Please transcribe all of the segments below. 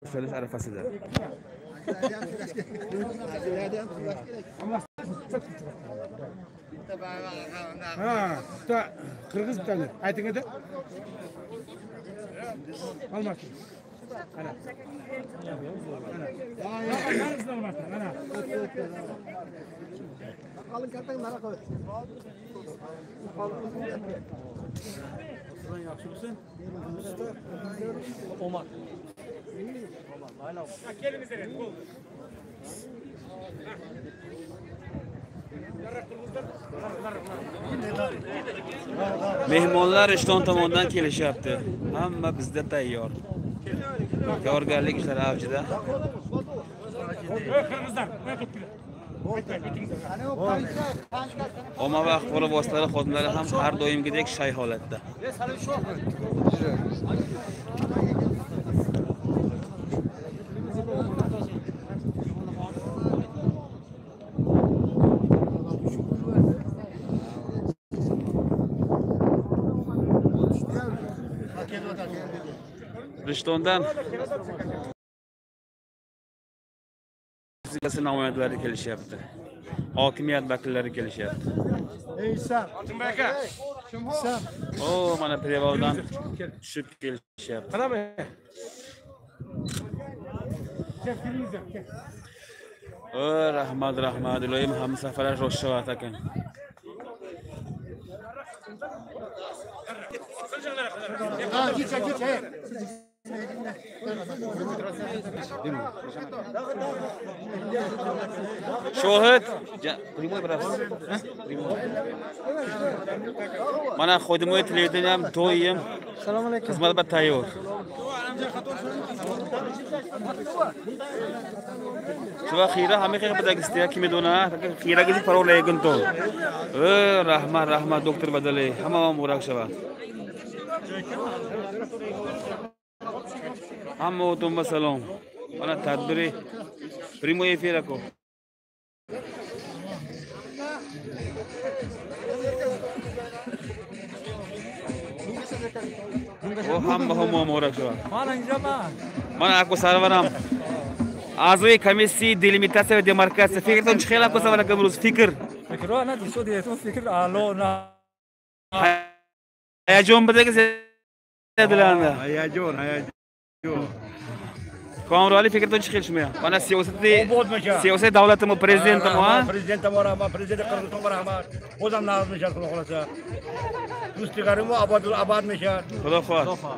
Boshlanish arafasida. Ha, bitta qirg'iz bitani. Ayting edi. Almashing. Ana. Ana. Qalin kartang nara qo'y. Yaxshimisan? Omar. Mehmonlar Rishton tomondan kelishyapti. Hamma bizda tayyor. Tayyorgarlik ishlari avjida. Ommaviy axborot vositalari xodimlari ham har doimgidek shay holatda. Rishtondan Respublikasi namoyandalari kelishyapti. Hokimiyat vakillari kelishyapti. O, mana Prevaldan tushib kelishyapti. O, rahmat, rahmat. Iloyim hamma safarlar rost shavat ekan. Shohid, primoy berasiz. Mana xodimoy televideniye ham doim xizmatga tayyor. Shuva xira hamma xira bidagisdi, kim edona, xira gizi parol egun to. Rahmat, rahmat doktor Badali, hamma muborak shava. Hamma o'tinba salom. Mana tadbiri primoy efir ako. O hamma hamma muborak shava. Mana ako sarvaram. A'zoyi komissiya delimitatsiya va demarkatsiya. Fikrton chiqaylar ako sarvar aka imruz fikr. Fikr ana disodiyaton fikr alo na. Hayajon bidagi dilarni. Hayajon, hayajon. Komrali fikrdan chiqilishmi? Mana siyosat davlatimi, prezidentimi, ha? Prezidentim rahmat, prezident Qirg'iziston rahmat. O'zim norozi mishar, xudo xolasa. Do'stligarim obod obod mishar. Xudo xohlasa.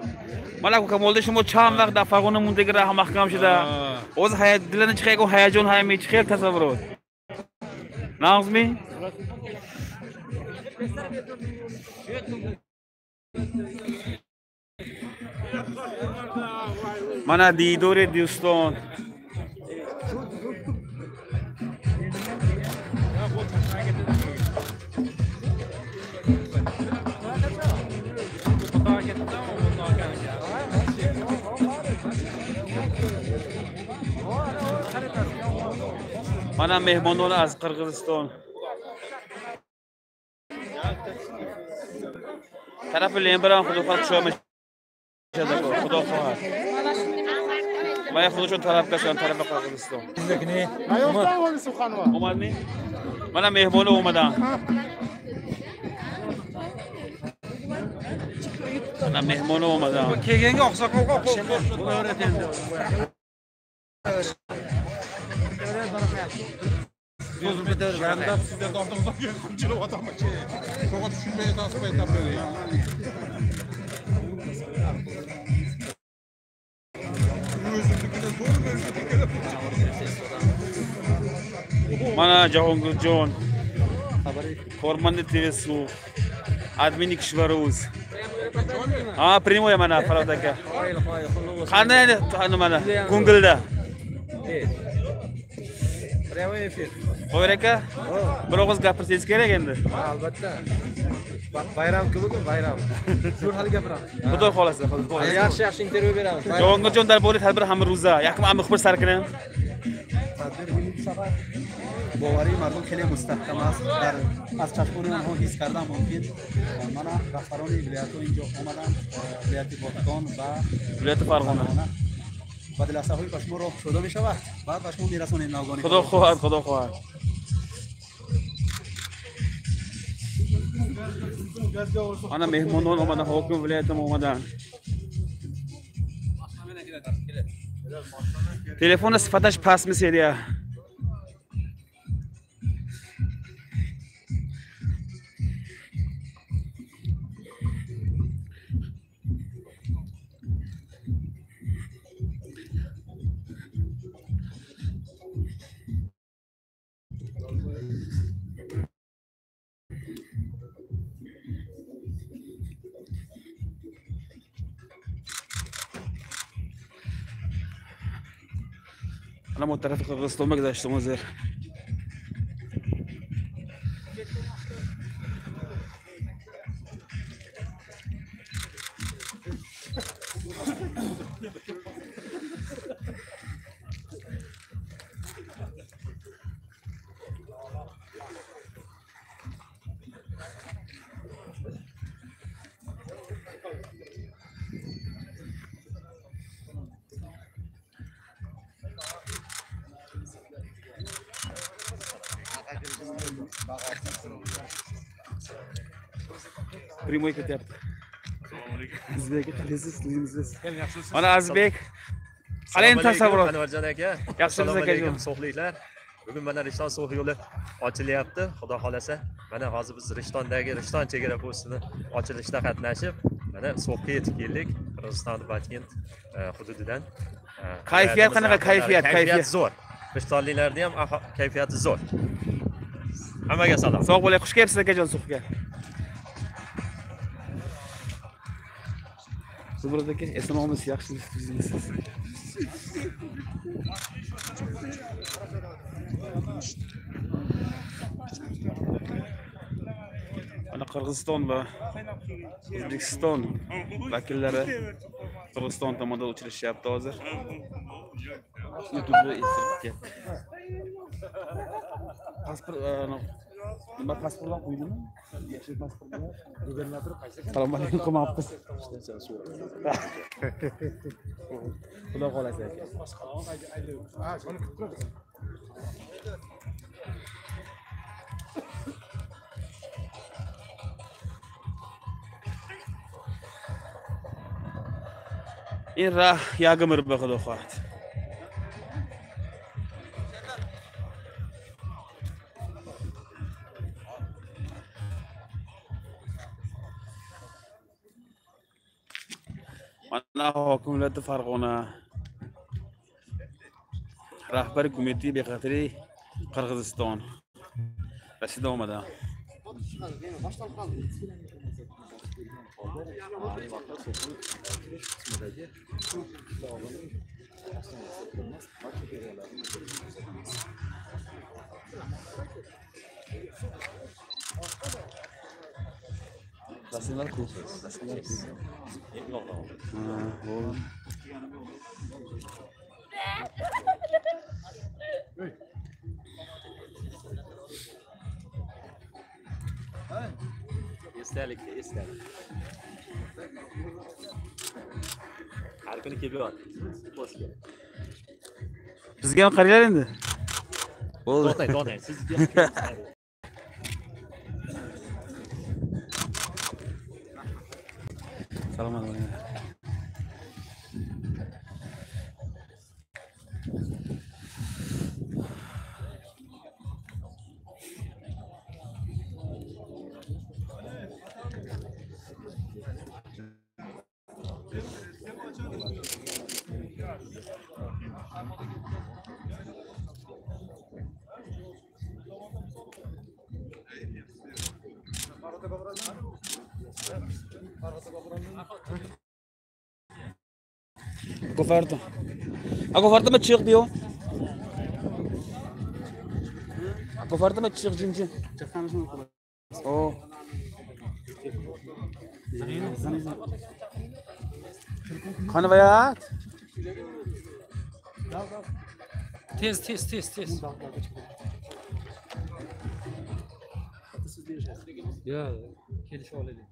Mana bu Kamolda shunga chand vaqt da Farg'ona mundagi rahmat mahkam shida. O'zi hayot dilini chiqayotgan hayajon haymi chiqar tasavvurot. Nag'zmi? Mana diydori do'ston. Mana mehmonlar az Qirg'iziston. Tarafi Lembiran xudo xohlasa tushaman. Xudo xohlasa. Mana xudo uchun talab qilgan tarafi Qirg'iziston. Omadmi? Mana mehmoni omadan. Mana mehmoni omadan. Kelganga oqsoqolga qo'l endi. Mana Jahongirjon, Formandi TV Suv, admin Kishvaruz. Ha, primoy mana Farhod aka. Qanday nimada? Ko'ngilda. Primoy efir. Qo'yar aka, bir og'iz gapirsangiz kerak endi. Albatta. Bayram ku bugun bayram. Zo'r hali gapiramiz. Xudo xolasa, xudo xolasa. Yaxshi yaxshi intervyu beramiz. Jahongirjon darbori tadbir hamma ro'za. Yaqin muxbir sarkini. Tadbir боварии мардум хеле мустаҳкам аст. Дар аз чашмони онҳо ҳис кардам мумкин. Мана раҳбарони вилоятҳо инҷо омаданд, вилояти Бодкон ва вилояти Фарғона. و لحظه های به شما راه شده می شود. بعد به شما میرسونیم ناوگانی. خدا خواهد، خدا خواهد. Ana mehmonlar omadan, hokim viloyati omadan. Telefonni sifati pastmi seriya? Ana bu tarafı Qirg'izistonga guzashdim hozir. Primoy ketyapti. Azizbek qalaysiz? Sizmisiz? Mana Azizbek. Qalay tasavvurot? Anvarjon aka. Yaxshimisiz akajon? So'xliklar. Bugun mana Rishton So'x yo'li ochilyapti. Xudo xolasa, mana hozir biz Rishtondagi Rishton chegara postini ochilishida qatnashib, mana So'xga yetib keldik. Qirg'iziston Batken hududidan. Kayfiyat qanaqa kayfiyat? Kayfiyat zo'r. Rishtonliklarda ham kayfiyati zo'r. Hammaga salom. Sog' bo'ling, xush kelibsiz akajon So'xga. Zumrad aka, eson-omonmisiz, yaxshimisiz? Mana Qirg'iziston va O'zbekiston vakillari Qirg'iziston tomonda uchrashyapti hozir. YouTube'da eslatib. Pasport nima pasportdan qo'ydimi? Yashil pasportlar. Gubernator qaysi? Assalomu alaykum, qilmabmiz. Xudo xolasa aka. In rah yag'mir be xudo xohlasa. Mana hokim viloyati Farg'ona rahbar qo'mitasi bexatarlik Qirg'iziston rasida omada. Rasmlar ko'p, rasmlar ko'p. Ha, bo'ldi. Esdalik, esdalik. Har kuni kelib yot. Postga. Bizga ham qaranglar endi. Bo'ldi. To'xtang, to'xtang. Siz salomat bo'ling. Coperto. A coperto ma chiq diyor. A coperto ma chiq jinchi. Oh. Qani bayat? Tez, tez, tez, tez. Yo, kelishib olaylik.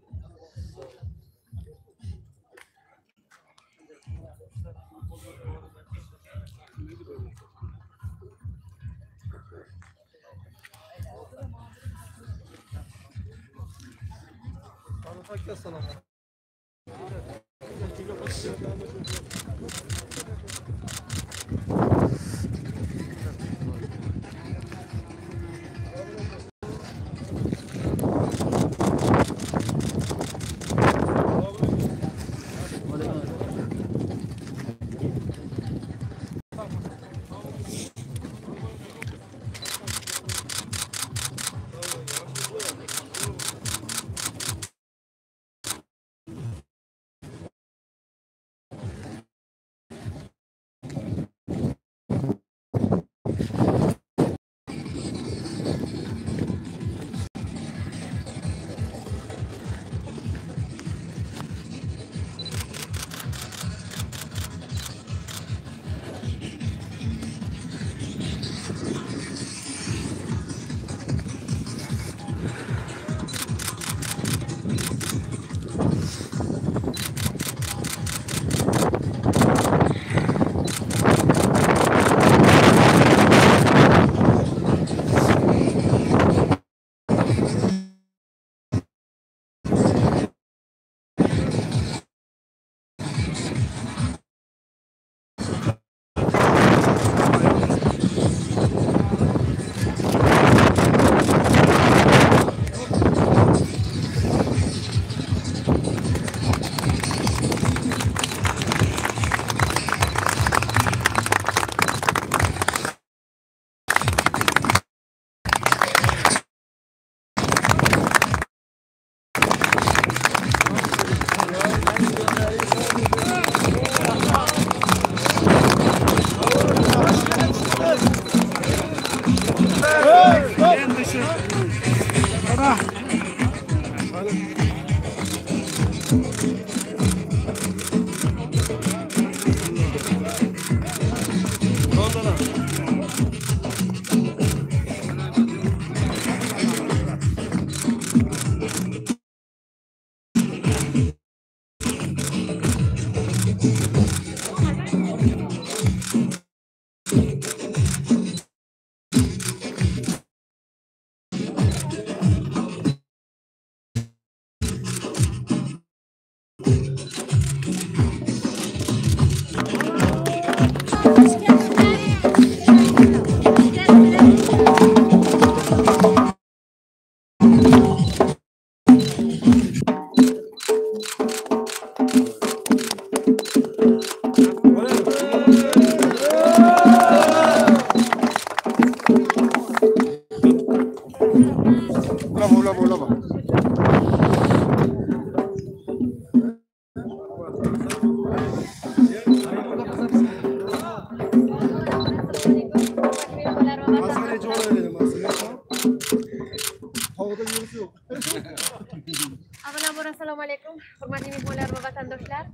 Avvalambor assalomu alaykum, hurmatli mehmonlar va vatandoshlar.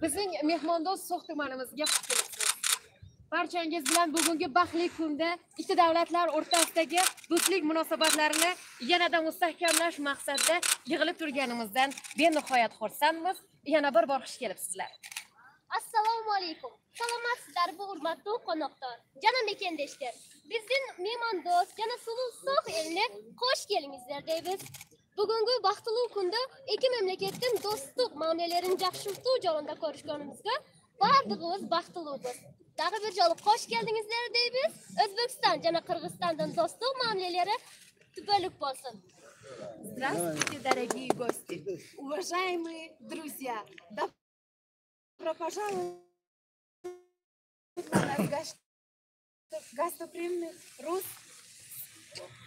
Bizning mehmondo'st So'x tumanimizga xush kelibsiz. Barchangiz bilan bugungi baxtli kunda ikki davlatlar o'rtasidagi do'stlik munosabatlarini yanada mustahkamlash maqsadida yig'ilib turganimizdan benihoyat xursandmiz. Yana bir bor xush kelibsizlar. Assalomu alaykum. Саламатсыздарбы, урматтуу коноктор жана мекендештер. Биздин меймандос жана сулуу Сох элине кош келиңиздер дейбиз. Бүгүнкү бактылуу күндө эки мамлекеттин достук мамилелерин жакшыртуу жолунда көрүшкөнүбүзгө баардыгыбыз бактылуубуз. Дагы бир жолу кош келдиңиздер дейбиз. Өзбекстан жана Кыргызстандын достук мамилелери түбөлүк болсун. Здравствуйте, дорогие гости, уважаемые друзья. Добро пожаловать на наш гостеприимный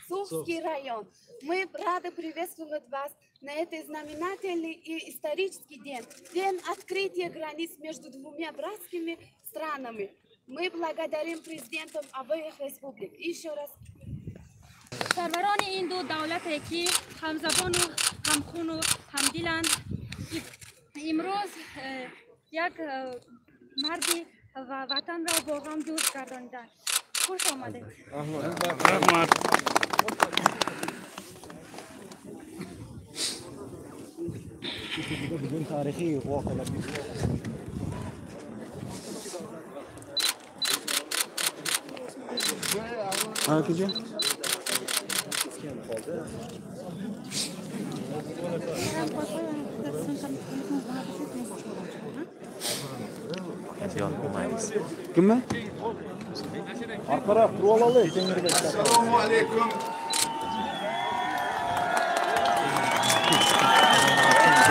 Сухский район. Мы рады приветствовать вас на этот знаменательный и исторический день, день открытия границ между двумя братскими странами. Мы благодарим президентам обоих республик. Еще раз. Сарварони ин ду давлате ки ҳамзабону ҳамхуну ҳамдиланд, имрӯз як марди ва ватанро бо ғам дӯст гардониданд. Хуш омадед. Rahmat. Bugun tarixiy voqealar. Akajon. Kimmi? Orqaroq turib olaylik, Temirbek. Assalomu alaykum.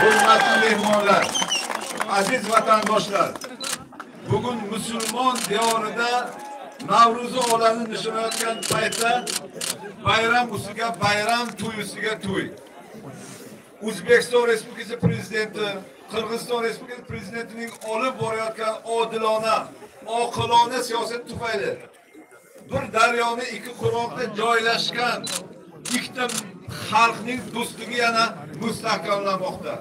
Hurmatli mehmonlar, aziz vatandoshlar. Bugun musulmon diyorida Navro'zi olamni nishonlayotgan paytda bayram ustiga bayram, to'y ustiga to'y. O'zbekiston Respublikasi Prezidenti, Qirg'iziston Respublikasi Prezidentining olib borayotgan odilona, oqilona siyosati tufayli bir daryoni ikki qirg'oqda joylashgan ikkita xalqning do'stligi yana mustahkamlanmoqda.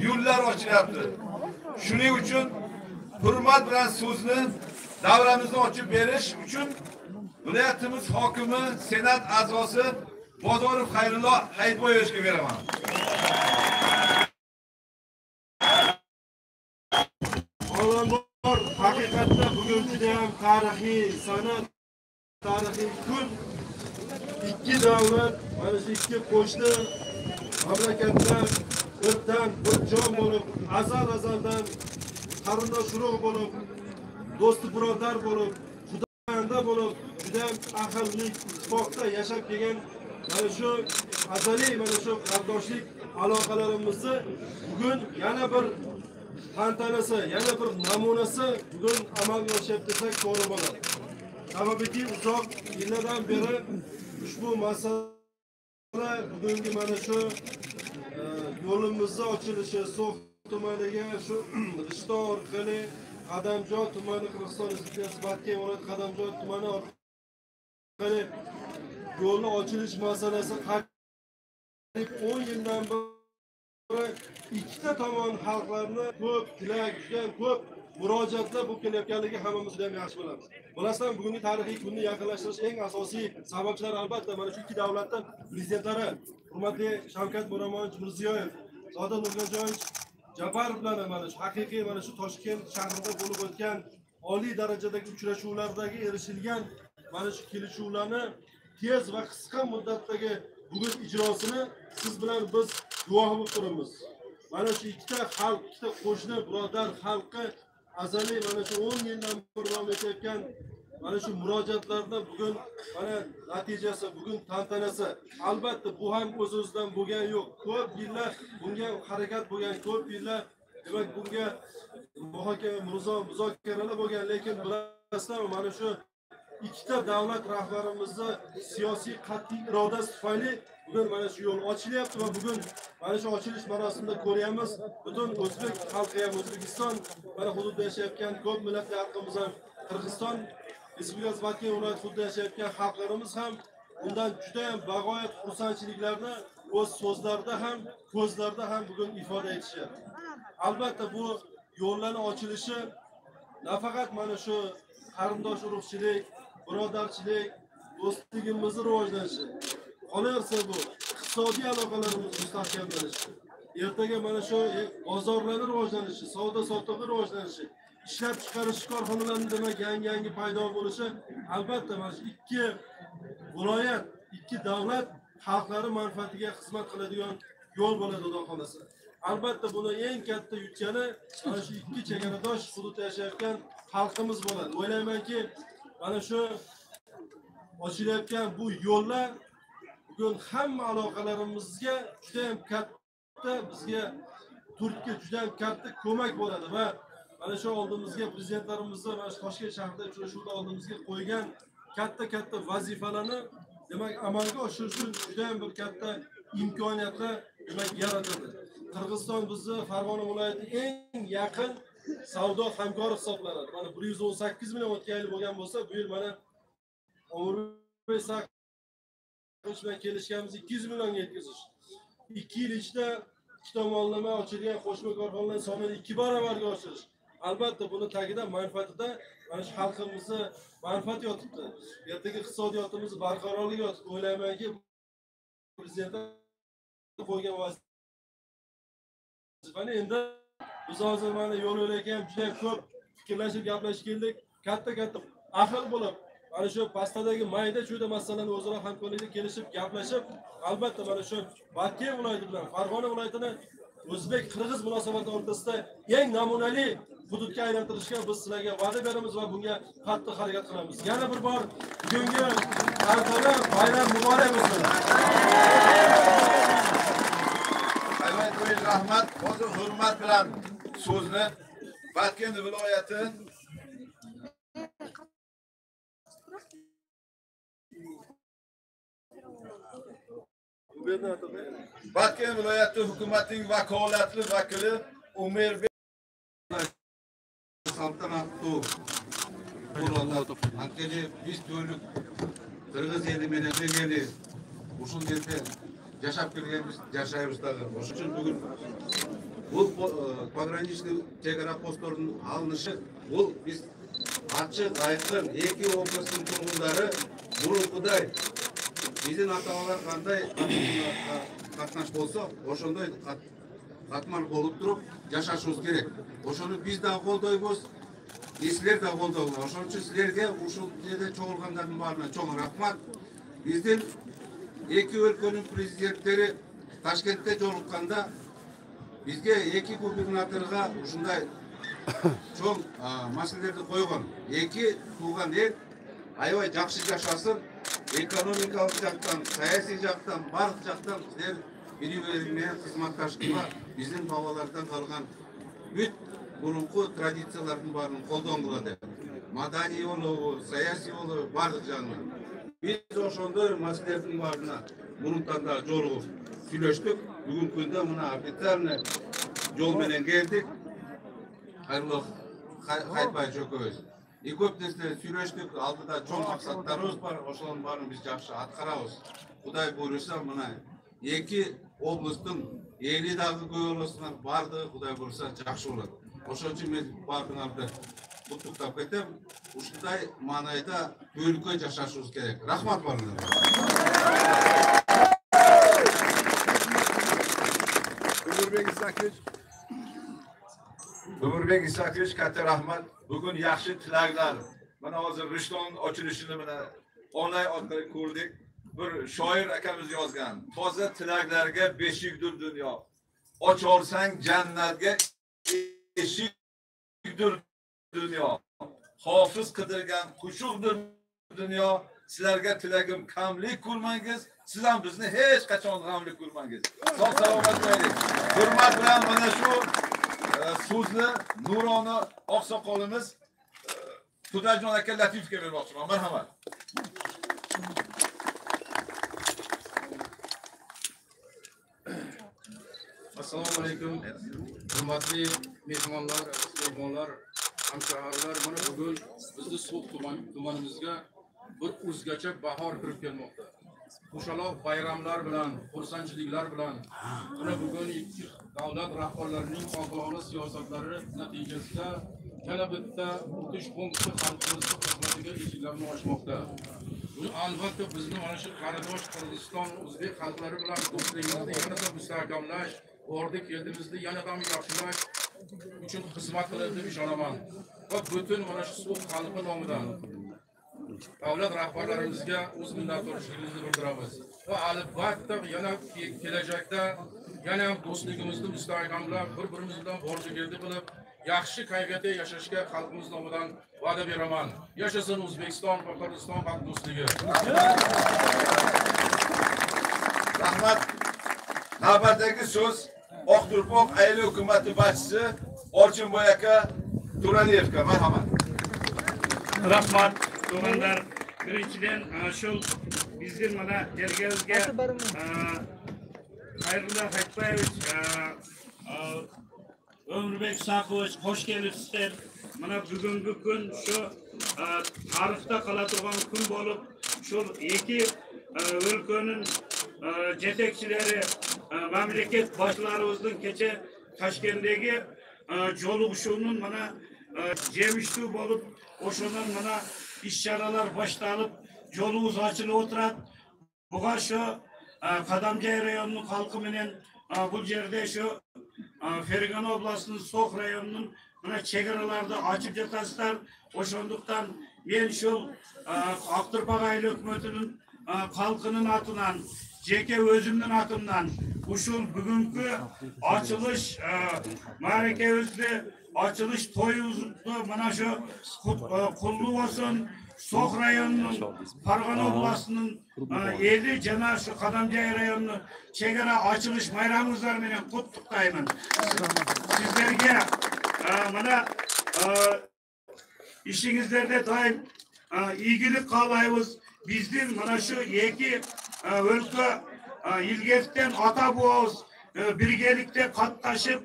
Yo'llar ochilyapti. Shuning uchun hurmat bilan so'zni davramizni ochib berish uchun viloyatimiz hokimi, senat a'zosi Bozorov Xayrullo Hayitboyevichga beraman. Avvalambor, haqiqatda bugun juda ham tarixiy sana, tarixiy kun. Ikki davlat, mana shu ikki qo'shni mamlakatlar bir tan, bir jon bo'lib, azal-azaldan qarindosh urug' bo'lib, do'st birodar bo'lib, xudobanda bo'lib, juda ham ahillik, ittifoqda yashab kelgan mana shu azaliy, mana shu qardoshlik aloqalarimizni bugun yana bir tantanasi, yana bir namunasi bugun amalga oshyapti desak to'g'ri bo'ladi. Sababiki uzoq yillardan beri ushbu masala bugungi mana shu yo'limizni ochilishi, So'x tumaniga shu Rishton orqali Qadamjoy tumani, Qirg'iziston Respublikasi Batken viloyati Qadamjoy tumani orqali yo'lni ochilish masalasi qariyb 10 yildan beri ikkita tomon xalqlarni ko'p tilak, juda ko'p murojaatlar bo'lib kelayotganligi hammamiz juda yaxshi bilamiz. Bilasizlar, bugungi tarixiy kunni yaqinlashtirish eng asosiy sababchilari albatta mana shu ikki davlatning prezidentlari, hurmatli Shavkat Miromonovich Mirziyoyev, Sodiq Nurxo'jayevich Japarov bilan mana shu haqiqiy mana shu Toshkent shahrida bo'lib o'tgan oliy darajadagi uchrashuvlardagi erishilgan mana shu kelishuvlarni tez va qisqa muddatdagi bugun ijrosini siz bilan biz guvohi bo'lib turibmiz. Mana shu ikkita xalq, ikkita qo'shni birodar xalqi azaliy mana shu 10 yildan beri davom etayotgan mana shu murojaatlarda bugun mana natijasi, bugun tantanasi. Albatta bu ham o'z-o'zidan bo'lgan yo'q. Ko'p yillar bunga harakat bo'lgan, ko'p yillar demak bunga muhokama, muzokaralar bo'lgan, lekin bilasizlar, mana shu ikkita davlat rahbarimizni siyosiy qat'iy irodasi tufayli bugun mana shu yo'l ochilyapti va bugun mana shu ochilish marosimida ko'ryapmiz. Butun o'zbek xalqi ham, O'zbekiston mana hududida yashayotgan ko'p millatli xalqimiz ham, Qirg'iziston Respublikasi Batken viloyati hududida yashayotgan xalqlarimiz ham bundan juda ham bag'oyat xursandchiliklarni o'z so'zlarida ham, ko'zlarida ham bugun ifoda etishyapti. Albatta bu yo'llarning ochilishi nafaqat mana shu qarindosh urug'chilik, birodarchilik, do'stligimizni rivojlanishi, qolaversa bu iqtisodiy aloqalarimiz mustahkamlanishi, ertaga mana shu bozorlarning rivojlanishi, savdo-sotiqning rivojlanishi, ishlab chiqarish korxonalarining demak yangi-yangi paydo bo'lishi albatta mana shu ikki viloyat, ikki davlat xalqlari manfaatiga xizmat qiladigan yo'l bo'ladi, Xudo xolasa. Albatta buni eng katta yutgani mana shu ikki chegaradosh hududda yashayotgan xalqimiz bo'ladi. O'ylaymanki, mana shu ochilayotgan bu yo'llar bugun hamma aloqalarimizga juda ham katta, bizga turtki, juda ham katta ko'mak bo'ladi va mana shu oldimizga prezidentlarimizni mana shu Toshkent shahrida uchrashuvda oldimizga qo'ygan katta-katta vazifalarni demak amalga oshirish uchun juda ham bir katta imkoniyatlar demak yaratadi. Qirg'iziston bizni Farg'ona viloyati eng yaqin savdo hamkori hisoblanadi. Mana 118 million o'tgan yil bo'lgan bo'lsa, bu yil mana Omurbek Saqovich bilan kelishganimiz 200 millionga yetkazish. 2 yil ichida ikki tomonlama ochilgan qo'shma korxonalar sonini 2 barobarga oshirish. Albatta buni tagida manfaatida mana shu xalqimizni manfaati yotibdi. Ertaga iqtisodiyotimiz barqarorligi yotibdi. O'ylaymanki, prezident qo'ygan vazifani endi biz hozir mana yo'l yo'lakay ham juda ko'p fikrlashib gaplashib keldik. Katta-katta ahil bo'lib, Mana shu pastadagi mayda chuyda masalalarni o'zaro hamkorlikda kelishib, gaplashib, albatta mana shu Batken viloyati bilan Farg'ona viloyatini o'zbek-qirg'iz munosabati o'rtasida eng namunali hududga aylantirishga biz sizlarga va'da beramiz va bunga qattiq harakat qilamiz. Yana bir bor bugungi tantana bayram muborak bo'lsin. Rahmat. Hozir hurmat bilan so'zni Batken viloyati Batken viloyati hukumatining vakolatli vakili Umirbek Saltanatlı анткени биз түбөлүк кыргыз эли менен бир эли ушул жерде жашап келгенбиз, жашайбыз дагы. Ошон үчүн бүгүн бул пограничный чек ара постторунун алынышы, бул биз ачык айкын эки областтын тургундары мурункудай биздин ата-бабалар кандай катнаш болсо, ошондой катмар болуп туруп жашашыбыз керек. Ошону биз дагы колдойбуз, силер да колдогула. Ошон үчүн силерге ушул жерде чогулгандардын баарына чоң рахмат. Биздин эки өлкөнүн президенттери Ташкентте жолукканда бизге эки губернаторго ушундай чоң маселелерди койгон. Эки тууган эл аябай жакшы жашасын, экономикалык жактан, саясий жактан, бардык жактан силер бири-бири менен кызматташкыла, биздин бабалардан калган бүт мурунку традициялардын баарын колдонгула деп. Маданий болобу, саясий болобу, бардык жагынан. Биз ошондой маселелердин баарына мурунтан да жолугуп сүйлөштүк. Бүгүнкү күндө мына официальный жол менен келдик. Кайрылык Кайтбаевич экөөбүз. И көп нерселерди сүйлөштүк, алдыда чоң максаттарыбыз бар, ошонун баарын биз жакшы аткарабыз. Кудай буйруса, мына эки областтын эли дагы көп болосуңар, баардыгы Кудай буйруса жакшы болот. Ошон үчүн мен баардыгыңарды куттуктап кетем. Ушундай маанайда өлкө жашашыбыз керек. Рахмат баарыңарга. Umurbek Isakovich katta rahmat. Bugun yaxshi tilaklar. Mana hozir Rishton ochilishini mana onlayn orqali ko'rdik. Bir shoir akamiz yozgan. Toza tilaklarga beshikdir dunyo. Ochorsang jannatga eshikdir dunyo. Hofiz qidirgan qushuqdir dunyo. Sizlarga tilagim kamlik ko'rmangiz, siz ham bizni hech qachon g'amlik ko'rmangiz. Sog' salomat bo'laylik. Hurmat bilan mana shu so'zni nurona oqsoqolimiz Qudrajon aka Latifovga bermoqchiman. Marhamat. Assalomu alaykum. Hurmatli mehmonlar, aziz mehmonlar, hamshaharlar, mana bugun bizni So'x tumanimizga bir o'zgacha bahor kirib kelmoqda. Qo'shaloq bayramlar bilan, xursandchiliklar bilan mana bugun ikki davlat rahbarlarining oqilona siyosatlari natijasida yana bitta o'tish punkti xalqimizni xizmatiga eshiklarini ochmoqda. Bu albatta bizni mana shu qarindosh Qirg'iziston, o'zbek xalqlari bilan do'stligimizni yanada mustahkamlash, bordi keldimizni yanada ham yaxshilash uchun xizmat qiladi deb ishonaman. Va butun mana shu So'x xalqi nomidan davlat rahbarlarimizga o'z minnatdorchiligimizni bildiramiz. Va albatta yana kelajakda yana ham do'stligimizni mustahkamlab, bir-birimiz bilan bordi-keldi qilib, yaxshi kayfiyatda yashashga xalqimiz nomidan va'da beraman. Yashasin O'zbekiston va Qirg'iziston xalq do'stligi. Rahmat. Navbatdagi so'z Oqturpoq ayli hukumati boshchisi Orchinboy aka Turaliyevga. Marhamat. Rahmat. Tug'anlar, birinchidan shu bizdin mana jergimizga Xayrulla Haytbayevich, Ömürbek Isakovich xoş kelibsizlar. Mana bugungi kun shu tarixda qoladigan kun bo'lib, shu ikki o'lkaning yetakchilari, mamlakat boshchilarimizning kecha Toshkentdagi jo'lug'ishuvining mana jemishli bo'lib, o'shandan mana ish choralar boshlanib, yo'limiz ochilib o'tiradi. Buga shu Qadamjoy rayonining xalqi bilan bu yerda shu Fergana oblastining So'x rayonining mana chegaralarida ochib yotasizlar. O'shandoqdan Мен ушул Ак-Торпок айыл өкмөтүнүн калкынын атынан, жеке өзүмдүн атымдан ушул бүгүнкү ачылыш мааракебизди, ачылыш тоюбузду мына ушу кутлуу болсун. Сох районунун, Фаргана областынын эли жана ушу Кадамжай районунун чек ара ачылыш майрамыңыздар менен куттуктаймын. Сиздерге мына ишиңиздерде дайым ийгилик каалайбыз. Биздин мына ушу эки өлкө илгертен ата бабабыз биргеликте катташып,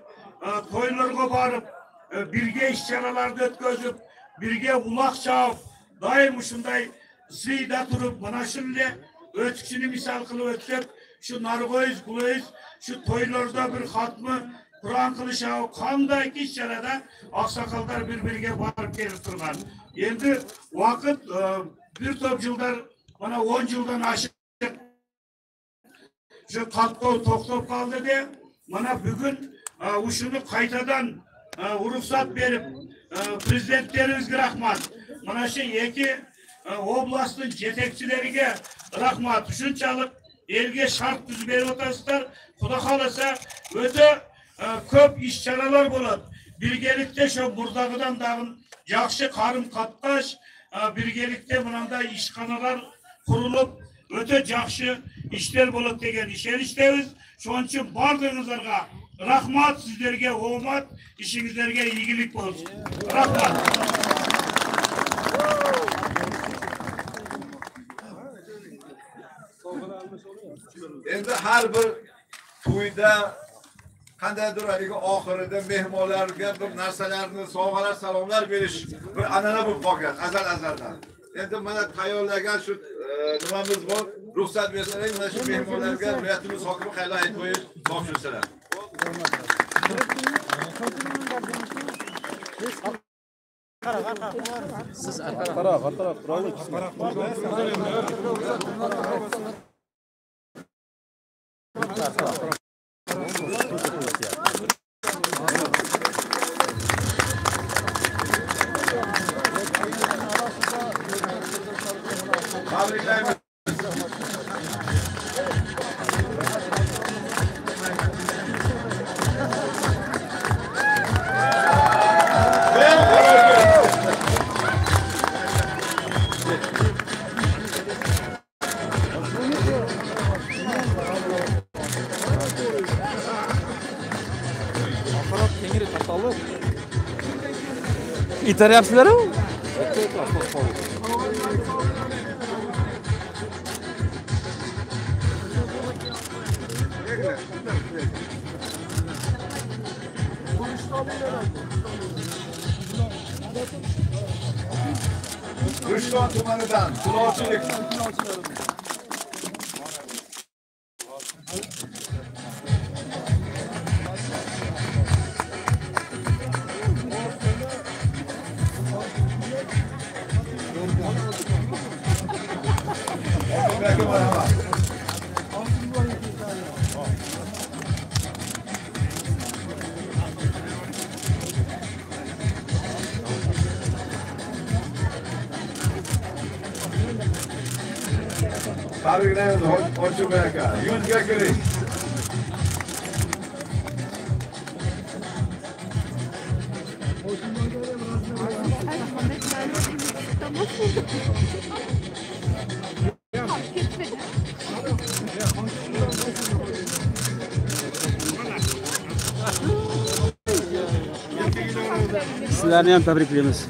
тойлорго барып, бирге иш чараларды өткөзүп, бирге улак чаап, дайым ушундай сыйда туруп, мына ушул эле өткүчүнү мисал кылып өтсөк, ушу Наргоюз, Гулоюз ушу тойлордо бир хатмы Куран кылышабы, кандай иш чарада аксакалдар бири бирге барып келип турган. Энди убакыт бир топ жылдар, мына 10 жылдан ашык ушу каттоо токтоп калды де, мына бүгүн ушуну кайтадан уруксат берип, президенттерибизге рахмат. Мына ушу эки областтын жетекчилериге рахмат. Ушунчалык элге шарт түзүп берип атасыздар. Кудай кааласа, өтө көп иш чаралар болот. Биргеликте ошо мурдагыдан дагы жакшы карым катташ, биргеликте мынандай ишканалар курулуп, өтө жакшы иштер болот деген ишеничтебиз. Ошон үчүн баардыгыңыздарга рахмат, сиздерге оомат, ишиңиздерге ийгилик болсун. Рахмат. Endi har bir to'yda qandaydir haligi oxirida mehmonlarga bir narsalarni, sovg'alar, salomlar berish bir an'ana bo'lib qolgan azal-azaldan. Endi mana tayyorlagan shu nimamiz bor, ruxsat bersangiz mana shu mehmonlarga viloyatimiz hokimi Xaylo Aytboyev topshirsalar. Siz arqaroq, arqaroq, Tabriklaymiz. Itaryapsizlar-ku? Rishton tumanidan Kulolchilik. Tabriklaymiz Ochilboy aka. Yuzga kiring. Sizlarni ham tabriklaymiz.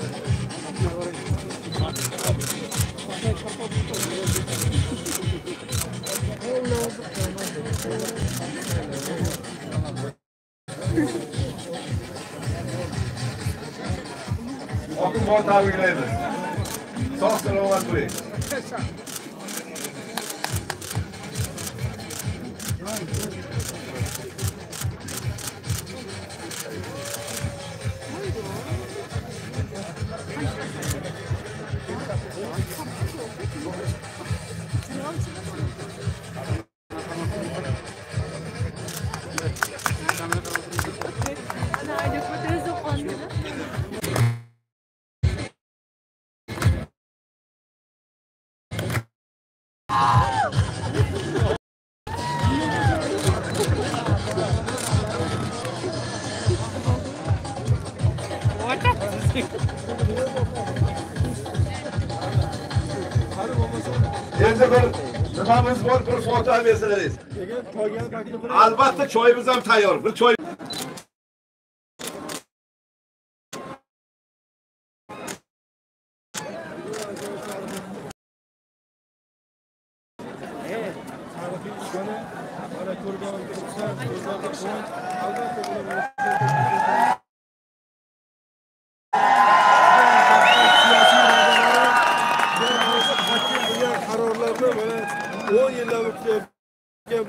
Hokim bor, tabriklaymiz. Sog' salomat bo'ling. Endi bir nimamiz bor, bir foto bersalaringiz. Albatta choyimiz ham tayyor. Bir choy.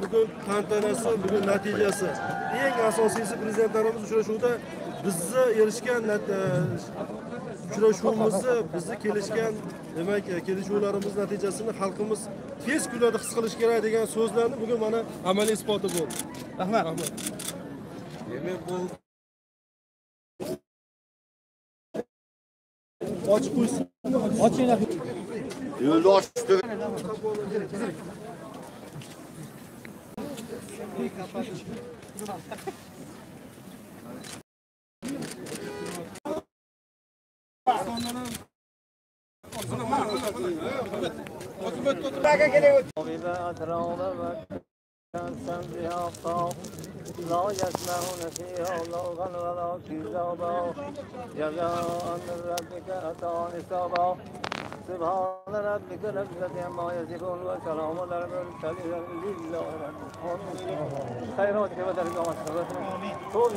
Bugun tantanasi, bugun natijasi. Eng asosiysi prezidentlarimiz uchrashuvda bizni erishgan uchrashuvimizni, bizni kelishgan, demak, kelishuvlarimiz natijasini xalqimiz tez kunlarda his qilish kerak degan so'zlarni bugun mana amaliy isboti bo'ldi. Rahmat. Rahmat. Demak, bu ochib qo'ysin. Ochinglar. Yo'lni ochib. لا يسمعون فيها لغوا ولا كذابا جزاء من ربك عطاء حسابا سبحان ربك رب العزة عما يصفون وسلام على المرسلين لله رب العالمين. خيرات كما ترجمت طول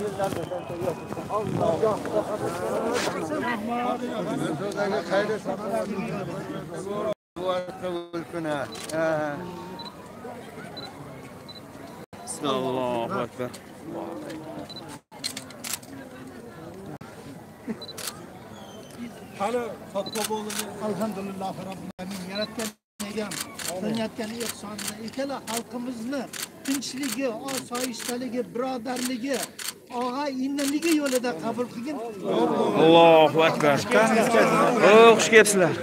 Allohu akbar. Qani sotib bo'ldi. Alhamdulillah robbil alamin. Yaratgan egam qilayotgan ehsonini ikkala xalqimizni tinchligi, osoyishtaligi, birodarligi, og'a iniligi yo'lida qabul qilgin. Allohu akbar. Xush kelibsizlar.